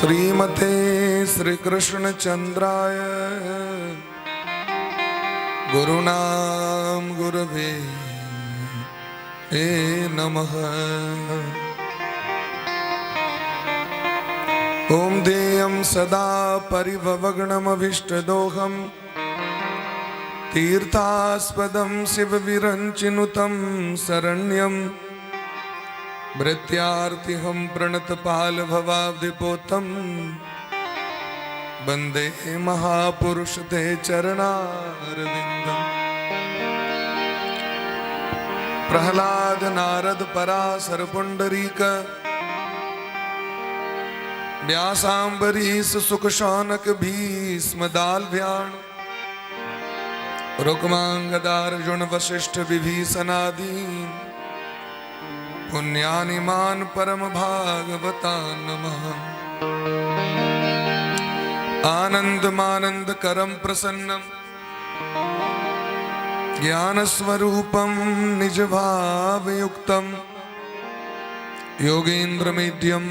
श्रीमते श्री कृष्ण चंद्राय गुरुणाम गुरवे नमः। ॐ देयं सदा परिभवग्नमभीष्टदोहं तीर्थास्पदं शिवविरञ्चिनुतं शरण्यं भृत्यार्तिहं प्रणतपालभवाब्धिपोतं वन्दे महापुरुष ते चरणारविन्दम्। प्रहलाद नारद पराशर पुंडरीक व्यासाम्बरीश सुख शौनक भीष्म दालभ्याण रुक्मांगदार्जुन वशिष्ठ विभीषणादि पुण्यानिमान परम भागवता नमः। आनंदमानंद करम प्रसन्नम ज्ञानस्वरूपं निज भावयुक्तं योगेन्द्रमेद्यं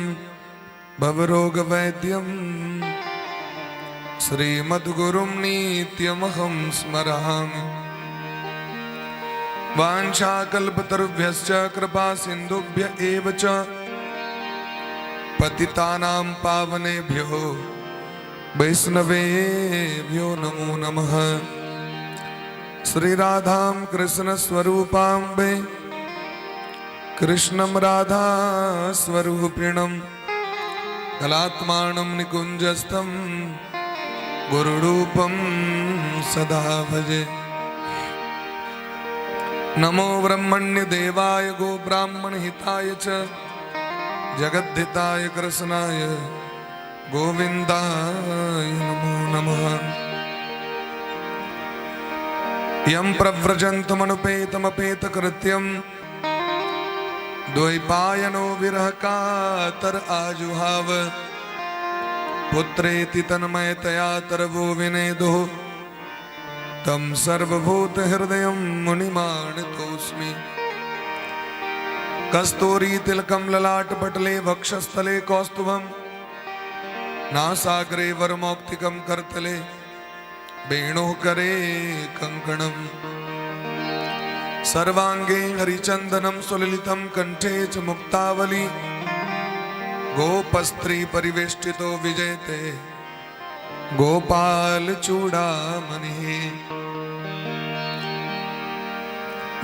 भवरोगवैद्यं श्रीमद्गुरुं नित्यमहं स्मरामि। वाञ्छाकल्पतरुभ्यश्च कृपा सिन्धुभ्य एव च पतितानां पावनेभ्यो वैष्णवेभ्यो नमो नमः। श्री राधां कृष्ण स्वरूपाम्बे कृष्णं राधा स्वरूपिणं कलात्मानं निकुञ्जस्थं गुरुरूपं सदा भजे। नमो ब्रह्मण्य देवाय गोब्राह्मण हिताय च जगद्धिताय कृष्णाय गोविन्दाय नमो नमः। यं प्रव्रजन्तमनुपेतमपेतकृत्यं द्वैपायनो विरहकातर आजुहाव पुत्रेति तन्मयतया तरवो विनेदुः तं सर्वभूतहृदयं मुनिमानतोऽस्मि। कस्तूरी तिलकं ललाटपटले वक्षस्थले कौस्तुभं नासाग्रे वरमौक्तिकं करतले वेणुः करे कंकणम्। सर्वांगे हरिचंदनं सुललितं कंठे च मुक्तावली गोपस्त्री परिवेष्टितो विजयते गोपाल चूड़ामणिः।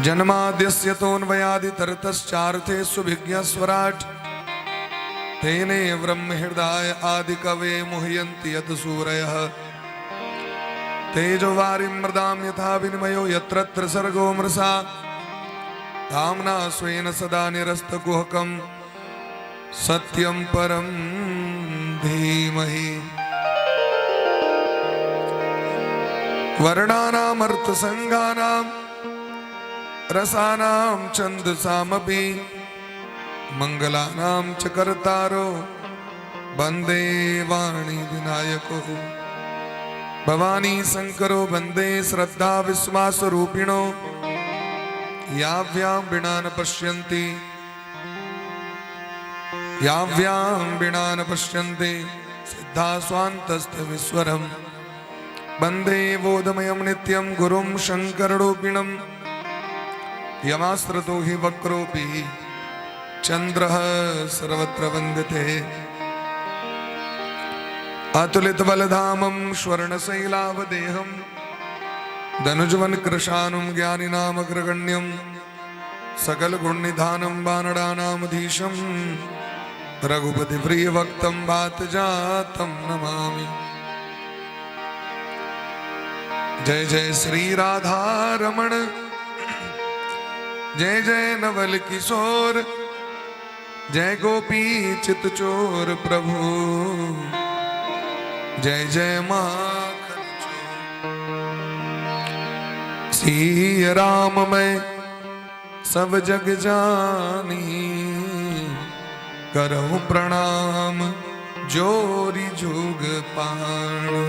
जन्माद्यस्य तोऽन्वयादितरतश्चार्थे सुभिज्ञस्वराट् तेने ब्रह्महृदाय आदिकवे मुह्यन्ति यत् सूरयः। तेजो वारिमृदां यथा विनिमयो यत्र त्रिसर्गो मृषा धाम्ना स्वेन सदा निरस्तकुहकं सत्यं परं धीमहि। वर्णानामर्थसङ्गानां रसानां छन्दसामपि मंगलानां च कर्तारो वन्दे वाणी विनायको। भवानी शंकरो वन्दे श्रद्धा विश्वास रूपिणो याभ्यां विना न पश्यन्ति याभ्यां विना न पश्यन्ति सिद्धा स्वान्तस्थमीश्वरम्। वन्दे बोधमयं नित्यं गुरुं शङ्कररूपिणं यमाश्रितो हि वक्रोऽपि चन्द्रः सर्वत्र वन्द्यते। अतुलित बलधामं स्वर्णशैलाभदेहं धनुजवन कृशानुं ज्ञानिनामग्रगण्यं सकल गुणनिधानं वानराणामधीशं रघुपति प्रियभक्तं वातजातं नमामि। जय जय श्री राधा रमण जय जय नवल किशोर जय गोपी चित चोर प्रभु जय जय माखन चोर। सिय राम मैं सब जग जानी करहूँ प्रणाम जोरी जुग पाणी।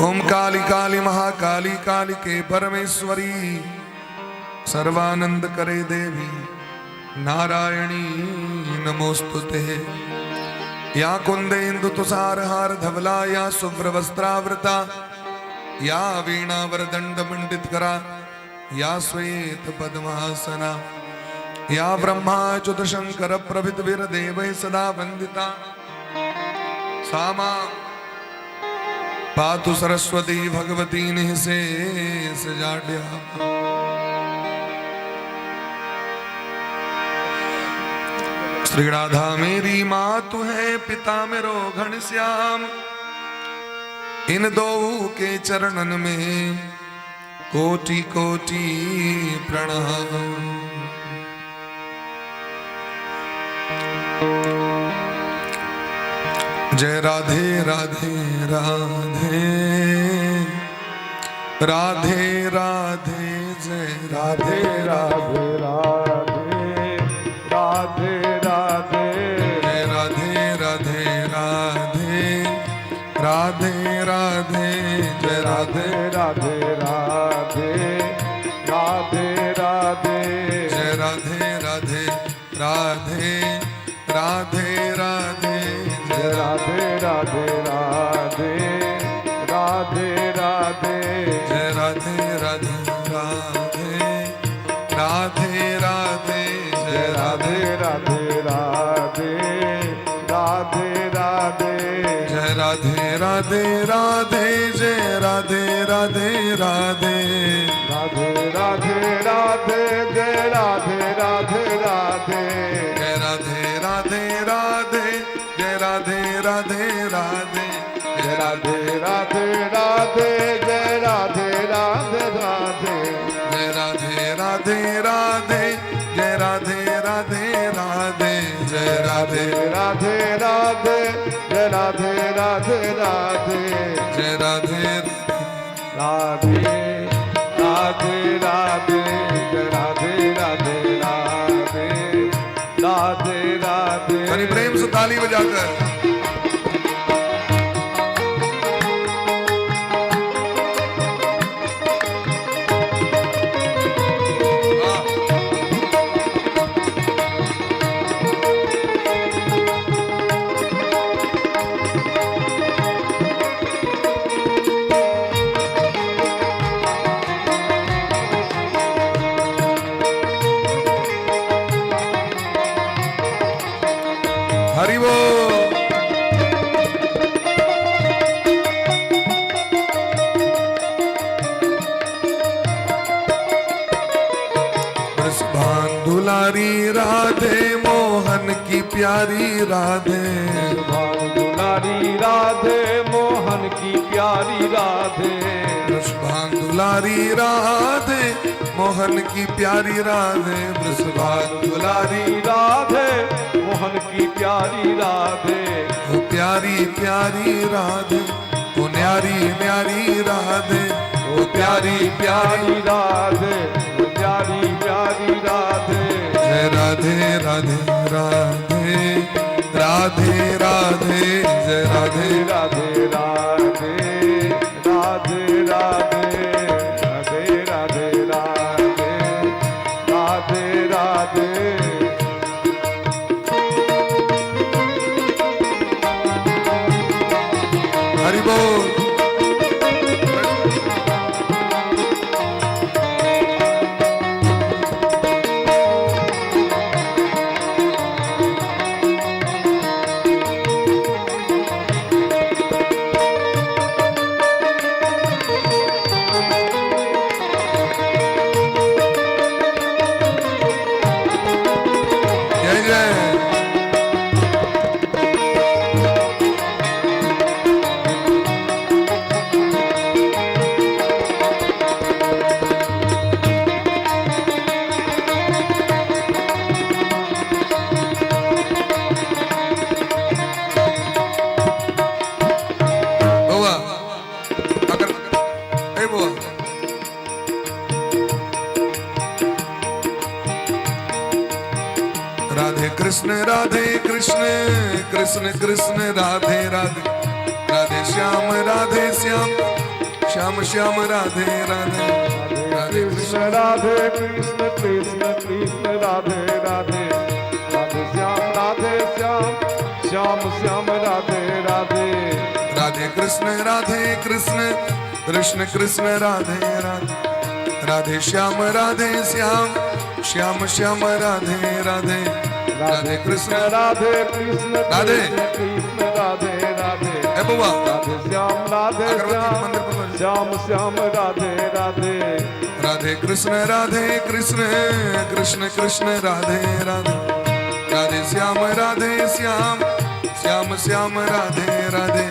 ओम काली काली महाकाली काली के परमेश्वरी सर्वानंद करे देवी नारायणी नमोस्तुते। या कुंदेन्दु तुषार हार धवला, या शुभ्र वस्त्रावृता, या वीणावरदंड मंडित करा, या श्वेत पद्मासना, या ब्रह्माच्युत शंकर प्रभृत देव सदा वंदिता, सामा पातु सरस्वती भगवती निःशेष जाड्या। श्री राधा मेरी मातु है, पिता मेरो घनश्याम, इन दो के चरणन में कोटि कोटि प्रणाम। जय राधे राधे राधे राधे राधे जय राधे राधे राधे राधे राधे। जय राधे राधे राधे राधे राधे जय राधे राधे राधे राधे राधे। जय राधे राधे राधे राधे राधे जय राधे राधे राधे राधे राधे। जय राधे राधे राधे राधे राधे जय राधे राधे राधे राधे राधे। जय राधे राधे राधे जय राधे राधे राधे। राधे राधे राधे जय राधे राधे राधे। जय राधे राधे राधे जय राधे राधे राधे। जय राधे राधे राधे जय राधे राधे राधे। जय राधे राधे राधे जय राधे राधे राधे जय राधे राधे राधे जय राधे राधे राधे। जय राधे राधे राधे राधे जय राधे राधे राधे राधे राधे। हरि प्रेम से ताली बजाकर। वाह। हरि बोल। वृषभान दुलारी राधे, मोहन की प्यारी राधे। भान दुलारी राधे, मोहन की प्यारी राधे। वृषभान दुलारी राधे, मोहन की प्यारी राधे। वृषभान दुलारी राधे, मोहन की प्यारी राधे। ओ प्यारी प्यारी राधे, ओ न्यारी न्यारी राधे, ओ प्यारी प्यारी प्यारी राधे, ओ प्यारी प्यारी राधे। जय राधे राधे राधे राधे राधे जय राधे राधे राधे राधे राधे राधे राधे राधे राधे राधे। हरि बोल। जय जय। बुआ अगर ए बुआ राधे कृष्ण कृष्ण कृष्ण राधे राधे, राधे श्याम श्याम श्याम राधे राधे, राधे कृष्ण राधे कृष्ण कृष्ण कृष्ण राधे राधे। राधे कृष्ण राधे कृष्ण कृष्ण कृष्ण राधे राधे, राधे श्याम राधे श्याम श्याम श्याम राधे राधे, राधे कृष्ण राधे कृष्ण राधे। कृष्ण राधे राधे, ए बउआ, राधे श्याम राधे अगरबत्ती श्याम मंदिर पर। श्याम श्याम राधे राधे, राधे कृष्ण राधे कृष्ण कृष्ण कृष्ण राधे राधे, राधे श्याम राधे श्याम श्याम श्याम राधे राधे,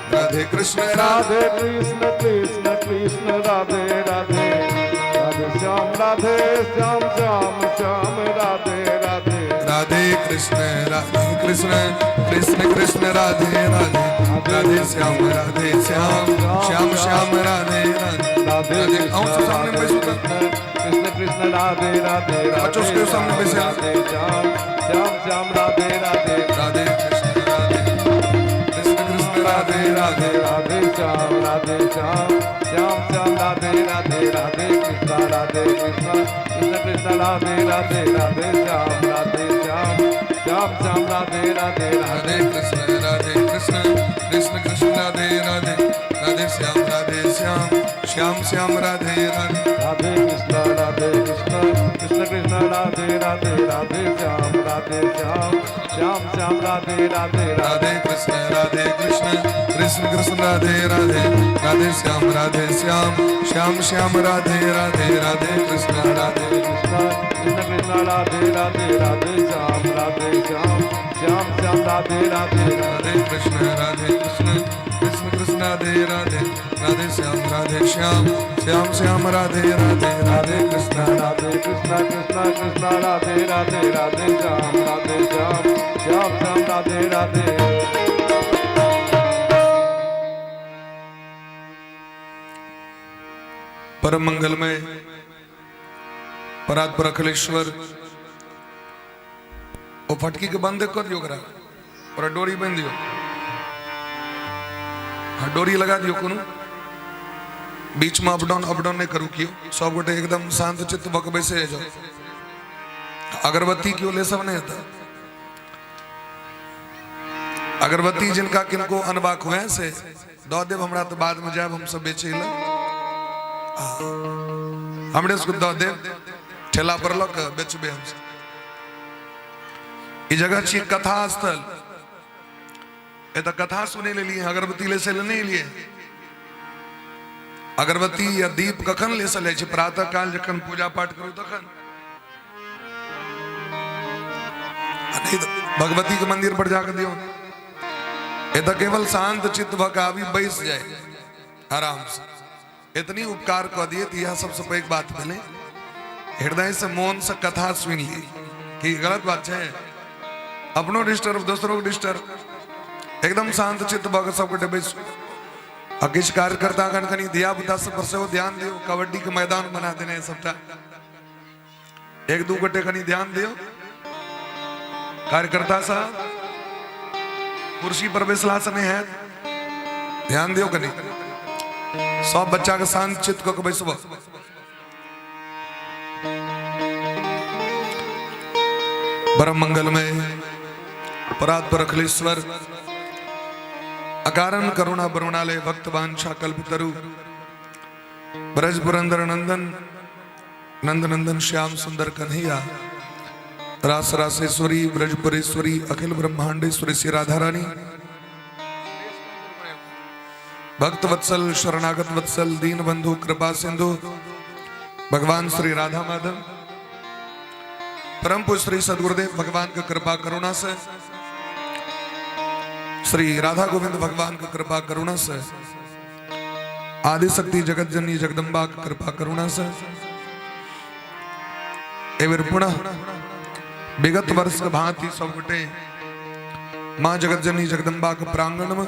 राधे कृष्ण राधे राधे कृष्ण कृष्ण कृष्ण राधे राधे, राधे श्याम राधे श्याम श्याम श्याम राधे राधे, राधे कृष्ण राधे कृष्ण कृष्ण कृष्ण राधे राधे, राधे श्याम राधे श्याम श्याम श्याम राधे राधे, राधे राधे अहूँ सब सामने बैसू तऽ। कृष्ण कृष्ण राधे राधे, बच्चों सबके सामने बैसे। राधे श्याम श्याम श्याम राधे राधे, राधे कृष्ण राधे कृष्ण कृष्ण राधे राधे, राधे श्याम राधे श्याम श्याम श्याम राधे राधे, राधे कृष्ण राधे कृष्ण कृष्ण कृष्ण राधे राधे, राधे श्याम राधे श्याम श्याम श्याम राधे राधे, राधे कृष्ण राधे कृष्ण कृष्ण कृष्ण राधे राधे, राधे श्याम राधे श्याम श्याम श्याम राधे राधे, राधे कृष्ण राधे कृष्ण कृष्ण कृष्ण राधे राधे, राधे श्याम राधे श्याम श्याम श्याम राधे राधे, राधे कृष्ण राधे कृष्ण कृष्ण कृष्ण राधे राधे, राधे श्याम राधे श्याम श्याम श्याम राधे राधे, राधे कृष्ण राधे कृष्ण कृष्ण कृष्ण राधे राधे, राधे श्याम राधे श्याम श्याम श्याम राधे राधे, राधे कृष्ण राधे कृष्ण कृष्ण कृष्ण राधे राधे, राधे श्याम राधे श्याम श्याम श्याम राधे राधे, राधे कृष्ण राधे कृष्ण कृष्ण कृष्ण राधे राधे, राधे श्याम राधे श्याम श्याम श्याम राधे राधे। परम मंगलमय परात्पर अखिलेश्वर, ओ फटकी के बंद कर दियो, ओकरा ओकरा डोरी बांधि दियो, हाँ डोरी लगा दियो। कोनो बीच में अपडाउन अपडाउन नहीं करू कियो, सब गोटे एकदम शांत चित्त भऽ के बैसे जाओ। अगरबत्ती क्यों ले सब नहीं आता, अगरबत्ती जिनका किनको अनबाक हुए से दऽ देब हमरा, तऽ बाद में जायब हमसब बेचै लए, हमरे सबके दऽ देब, ठेला पर लऽ कऽ बेचबै हमसब। ई जगह छी कथा स्थल, एतऽ कथा सुनै लए एलियै, अगरबत्ती लेसै लए नहि एलियै। अगरबत्ती या दीप कखन लेसल जाइ छै? प्रातः काल जखन पूजा पाठ करू तखन, आ नहि तऽ भगवती के मंदिर पर जाके दियौ। एतऽ केवल शांत चित्त भऽ कऽ आबी बैस जाय आराम से, एतनी उपकार कऽ दिए तऽ इएह सबसँ पैघ बात भेलै। हृदय से मोन से कथा सुनि ली, की गलत बात छै? अपनो डिस्टर्ब दोसरो डिस्टर्ब, एकदम शांत चित्त भऽ कऽ सबगोटे बैसू। आ किछु कार्यकर्ता कन कनि धिया पुता सब पर सेहो ध्यान दियौ, कबड्डी के मैदान बना देने है सबटा, एक दू गोटे कनि ध्यान दियौ। कार्यकर्ता साहब कुर्सी पर बैसला से नहीं हैत, ध्यान दियौ कनि, सब बच्चा के शांत चित्त कऽ के बैसब। परम मंगलमय परात्पर अखिलेश्वर अकारण करुणा बरुणालय भक्त वांछा कल्पतरु ब्रज पुरंदर नंदन नंद नंदन श्याम सुंदर कन्हैया रास रासेश्वरी ब्रजपुरेश्वरी अखिल ब्रह्मांडेश्वरी श्री राधा रानी भक्त वत्सल शरणागत वत्सल दीन बंधु कृपा सिंधु भगवान श्री राधा माधव परम पूज्य श्री सदगुरुदेव भगवान का कृपा करुणा से श्री राधा गोविंद भगवान का कृपा करुणा से आदिशक्ति जगत जननी जगदम्बा का कृपा करुणा से एहि पुनः विगत वर्ष के भांति सब गोटे माँ जगत जननी जगदम्बा के प्रांगण में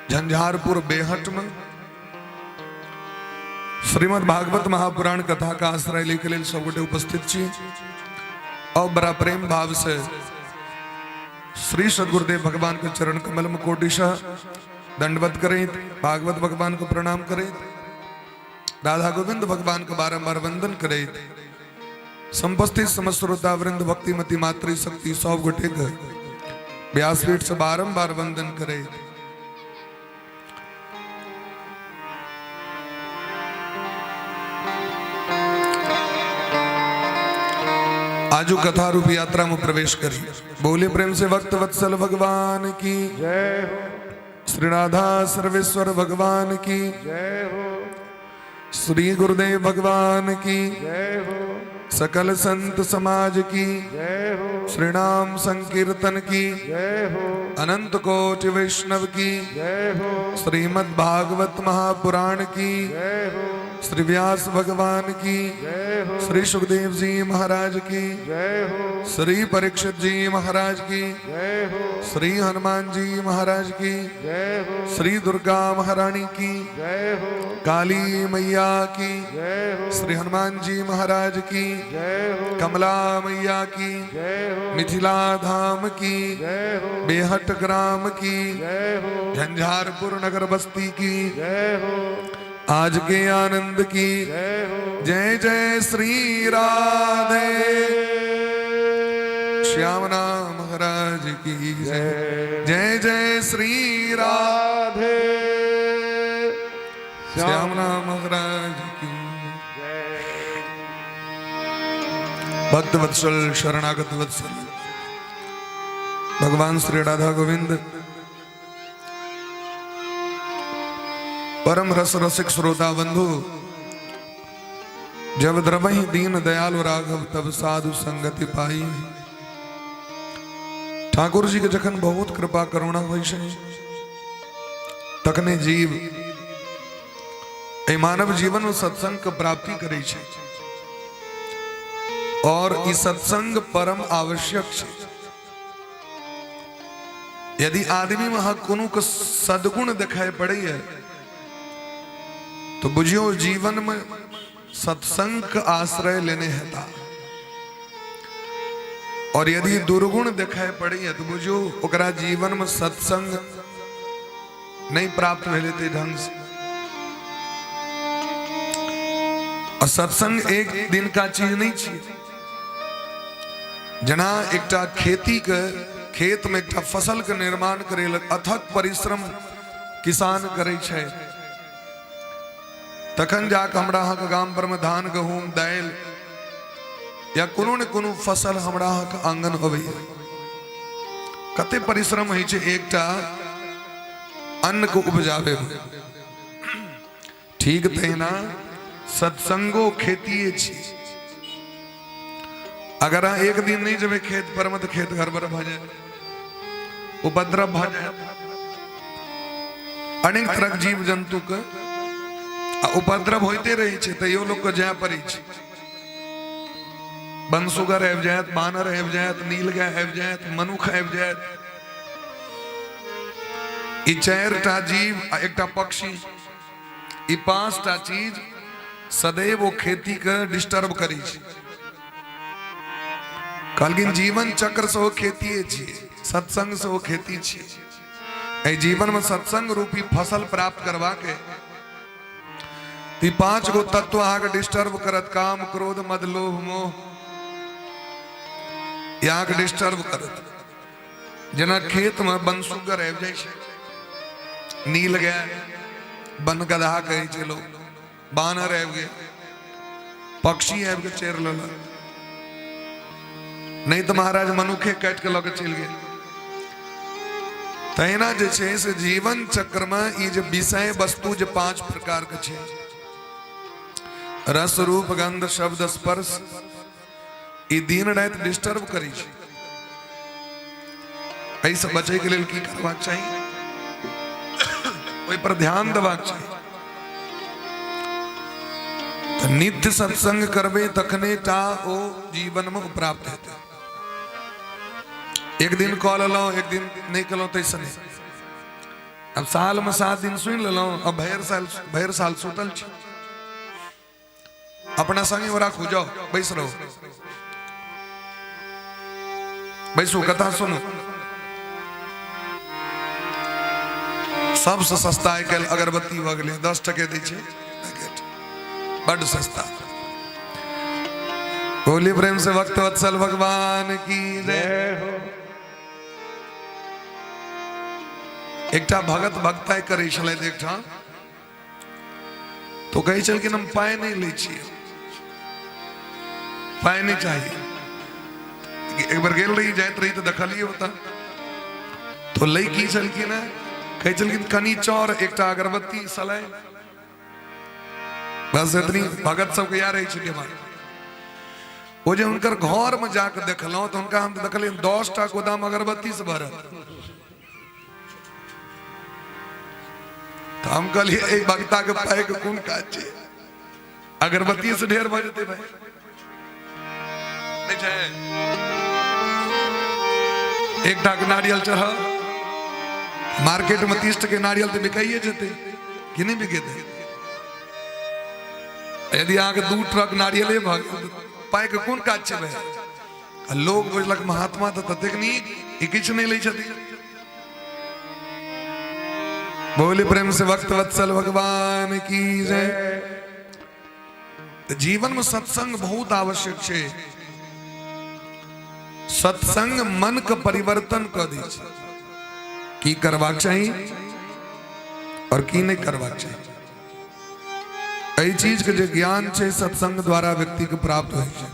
झंझारपुर बेहट में श्रीमद् भागवत महापुराण कथा का आश्रय ले के लेल सब गोटे उपस्थित छी और बड़ा प्रेम भाव से श्री सदगुरुदेव भगवान के चरण कमल में कोटिशः दंडवत करें, भागवत भगवान को प्रणाम करें, राधा गोविंद भगवान को बारंबार वंदन करें। समुपस्थित समस्त श्रोता वृंद भक्तिमती मातृ शक्ति सब गोटे के व्यासपीठ से बारंबार वंदन करें। आजू कथा रूप यात्रा में प्रवेश करी। बोले प्रेम से भक्त वत्सल भगवान की जय हो। श्री राधा सर्वेश्वर भगवान की जय हो। श्री गुरुदेव भगवान की जय हो। सकल संत समाज की जय हो। श्री नाम संकीर्तन की जय हो। अनंत कोटि वैष्णव की जय हो। श्रीमद् भागवत महापुराण की जय हो। श्री व्यास भगवान की जय हो। श्री सुखदेव जी महाराज की जय हो। श्री परीक्षित जी महाराज की जय हो। श्री हनुमान जी महाराज की जय हो। श्री दुर्गा महारानी की जय हो। काली मैया की जय हो। श्री हनुमान जी महाराज की जय हो। कमला मैया की जय हो। मिथिला धाम की जय हो। बेहट ग्राम की जय हो। झंझारपुर नगर बस्ती की जय हो। आज के आनंद की जय हो। जय जय श्री राधे श्याम नाम महाराज की जय जय जय श्री राधे श्याम नाम महाराज की। भक्त वत्सल शरणागत वत्सल भगवान श्री राधा गोविंद परम रस रसिक श्रोता बंधु, जब द्रवहि दीन दयालु राघव तब साधु संगति पाई। ठाकुर जी के जखन बहुत कृपा करुणा होइ छै तखने जीव एहि मानव जीवन में सत्संग के प्राप्ति करै छै और ई सत्संग परम आवश्यक छै। यदि आदमी में अहाँ कोनो के सद्गुण देखाइ पड़ैए तो बुझियो जीवन में सत्संग के आश्रय लेने हेता, और यदि दुर्गुण देखाइ पड़ैए तो बुझियो ओकरा जीवन में सत्संग नहीं प्राप्त भेलै ताहि ढंग से। और सत्संग एक दिन का चीज नहीं छियै। जेना एकटा खेती के खेत में एकटा फसल के निर्माण करे लग अथक परिश्रम किसान करे छै तखन जाके हमरा अहाँके गाम पर में धान गहूम दालि या कोनो ने कोनो फसल हमरा अहाँके आंगन अबैया। कते परिश्रम होइ छै एकटा अन्न के उपजाबे में। ठीक तहिना सत्संगो खेतिए छी। अगर अहाँ एक दिन नहीं जेबै खेत पर में तऽ खेत गड़बड़ भऽ जायत, उपद्रव भऽ जायत, अनेक तरहक जीव जंतु के आ उपद्रव होइते रहै छै, तैयो लोक के जाय पड़ै छै। बनसुगर आबि जायत, बानर आबि जायत, नील गाय आबि जायत, मनुख आबि जायत। ई चारिटा जीव आ एकटा पक्षी, ई पांचटा चीज सदैव ओ खेती के डिस्टर्ब करै छै। कहलखिन जीवन चक्र से ओ खेतिए छियै, सत्संग से ओ खेती छियै। एहि जीवन में सत्संग रूपी फसल प्राप्त करबाके ई पांच गो तत्व अहाँके डिस्टर्ब करत, काम क्रोध मद लोभ मोह, ई अहाँके डिस्टर्ब करत। जेना खेत में बनसुगर आबि जाइ छै, नील गाय, बनगदहा कहै छै लोग, बानर आबि गेल, पक्षी आबि के चरि लेलक, नहीं तऽ महाराज मनुखे काटि के लऽ के चलि गेल। तहिना जे छै से जीवन चक्र में ई जे विषय वस्तु जे पांच प्रकार के छै, रस रूप गंध शब्द स्पर्श, ई दिन राति डिस्टर्ब करै छै। एहिसँ बचै के लेल की करबाक चाही? ओहि पर ध्यान देबाक चाही। तऽ नित्य सत्संग करबै तखने टा ओ जीवन में प्राप्त हेतै। एक दिन कऽ लेलहुँ, एक दिन नहि केलहुँ ताहिसँ नहि। आब साल में 7 दिन सुनि लेलहुँ, अब भरि साल सुतल छी। अपना संगे राखू, जाओ बैस रहू, बैसू कथा सुनू। सबसँ सस्ता आइ काल्हि अगरबत्ती भऽ गेलै, 10 टके दै छै पैकेट, बड्ड सस्ता। बोली प्रेम से भक्त वत्सल भगवान की जय हो। एकटा भगत भक्ताइ करै छलथि एकठाम, तो कहै छलखिन हम पाइ नहि लै छियै, पाइ नहि चाही। एक बेर गेल रही, जाइत रही तऽ देखलियै ओतऽ तो लड़की छलखिन हेँ, कहै छलखिन कनि चाउर, एकटा अगरबत्ती, सलाइ, बस एतनी। भगत सबके इएह रहै छै डिमांड। ओ जे हुनकर घर में जाके देखलहुँ तऽ हुनका हम देखलियै 10टा गोदाम अगरबत्ती से भरल। तऽ हम कहलियै एहि भक्ता के पाइ के कोन काज छै, अगरबत्ती से ढेर भऽ जेतै भाई। नहि छै एकटा के नारियल चढ़, मार्केट में 30 टके नारियल तऽ बिकाइए जेतै कि नहि बिकेतै? यदि अहाँके 2 ट्रक नारियले भऽ गेल तऽ पाइके कोन काज छै भाई? आ लोग बुझलक महात्मा तऽ ततेक नीक, ई किछु नहि लै छथिन। बोले प्रेम से भक्त वत्सल भगवान की जय। तऽ जीवन में सत्संग बहुत आवश्यक छै। सत्संग मन के परिवर्तन कऽ दै छै, की करबाक चाही और की नहि करबाक चाही। एहि चीज के जे ज्ञान छै सत्संग द्वारा व्यक्ति के प्राप्त होइ छै।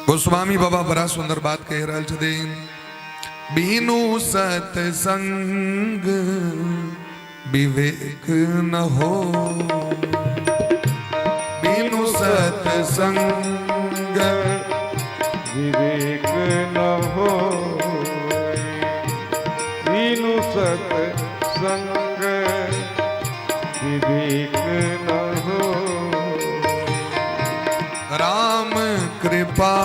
गोस्वामी बाबा बड़ा सुंदर बात कहि रहल छथिन, बिनु सत्संग विवेक न हो, बिनु सत्संग विवेक न हो, बिनु सत्संग विवेक न हो। राम कृपा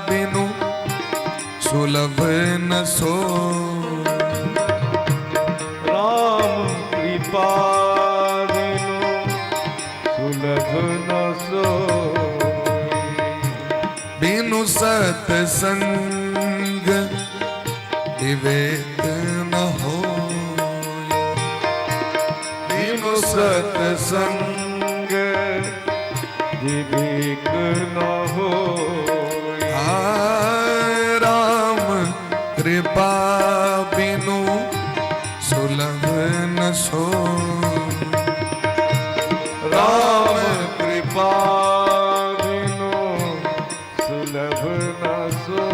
बिनु सुलभ न सो, राम कृपा बिनु सुलभ न सो, बिनु सत्संग विवेक न हो, बिनु सत्संग विवेक न हो। राम कृपा बिनु सुलभ न सो, राम कृपा बिनु सुलभ न सो।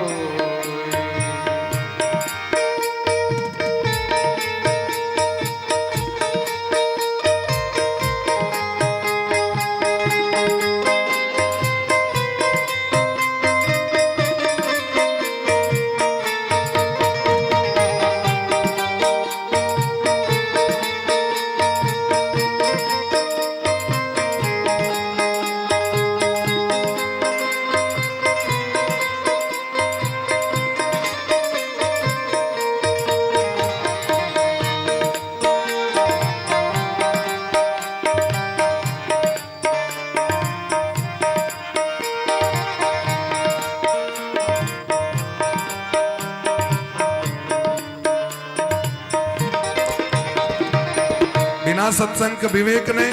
बिना सत्संग के विवेक ने,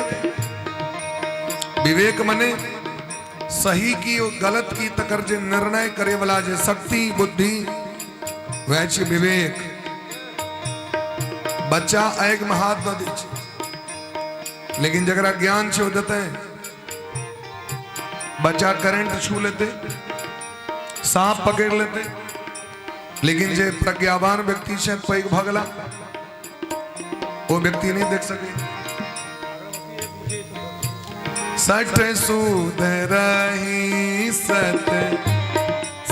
विवेक मने सही की और गलत की तकर जे निर्णय करे वाला जे शक्ति बुद्धि, वह छै विवेक। बच्चा आगि में हाथ दऽ दै छै, लेकिन जकरा ज्ञान छै ओ देतै। बच्चा करंट छू लेतै, सांप पकड़ लेतै, लेकिन जे प्रज्ञावान व्यक्ति छै, पैघ भऽ गेला, ओ व्यक्ति नहीं देख सके। सठ सूद रही सत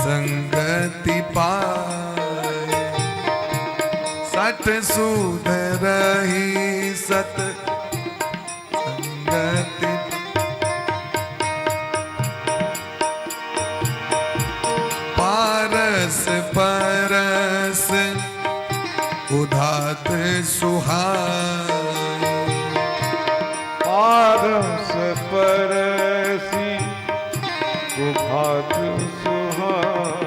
संगति पाए, सठ सूद रही सत संगति, पारस परस उधात सुहाय, पारस परसी उभात सुहाय।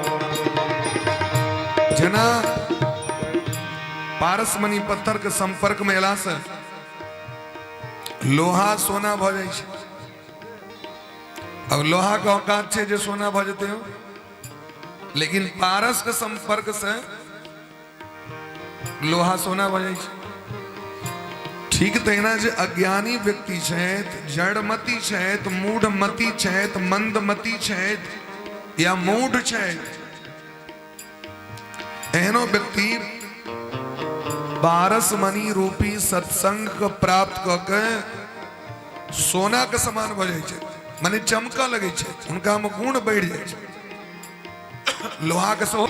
जेना पारसमणि पत्थर के संपर्क में एला से लोहा सोना भऽ जाइ छै। अब लोहा के औकात छै जे सोना भऽ जेतै हो, लेकिन पारस के संपर्क से लोहा सोना भऽ जाइ छै। ठीक तहिना जे अज्ञानी व्यक्ति छथि, जड़मति छथि, मूढ़मति छथि, मंदमति छथि या मूढ़ छथि, एहनो व्यक्ति पारसमणि रूपी सत्संग के प्राप्त कऽ के सोना के समान भऽ जाइ छै, माने चमकऽ लगै छै, हुनका में गुण बढ़ि जाइ छै। लोहा के सेहो।